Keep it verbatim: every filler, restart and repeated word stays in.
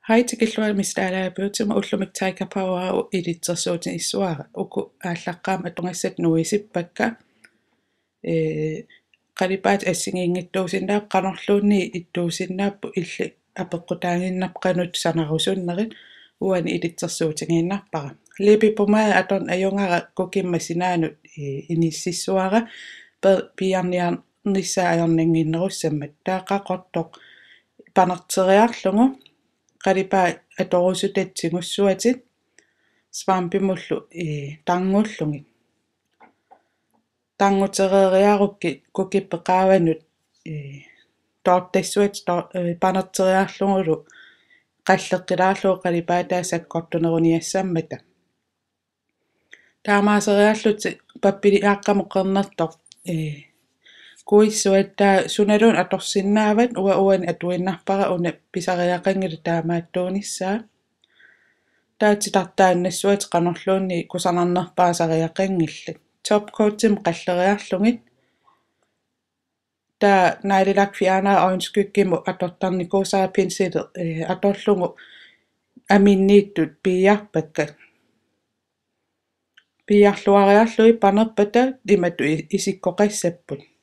Hej, tikilluarit Miss Laala Beautymut. Ullumi Tiger Power ilitsersuutigissavara. Uku aallaqqaammut atugassat nuisippakka. Ee, qalipaatit assigiinngitsuusinnaapput, qanorluunniit ittuusinnaapput, illit apeqqutaaginnarpit qanoq sanarusunnerit. Uani ilitsersuutigiinnarpara. Læbepomade atorn-, ajugara kukimma sinaanut, ee, inississavara. Pe-, piiarniarnissaa ajornannginnerussammat. Taava qaqortoq panerteriarlugu qalipaat atorusutatit tigussuatit svampimullu, ee, tarngullugit. Tarngutereeriarukkit kukippip qaavanut, ee, toortassuatit to-, ee, panerteriarlugulu qalleqqilaarlugu qalipaataa sakkortuneruniassammata. Taamaaseriarlutit pappiliaqqamut qernertoq, ee, kuissuat. Taava sunaluunniit atorsinnaavat, uanga uani atuinnarpara, una pisariaqanngilat taamaattuunissaa. Taava titartaannassuatit qanorluunniit kusanarnerpaasariaqanngillat. Top coatimut qalleriarlugit. Taava neglelakfjerner øjenskyggemut atortarnikuusara, penseli, ee, atorlugu aminniittut piiarpakka. Piiarluariarlugit panerpata imatut i-, isikkoqassapput.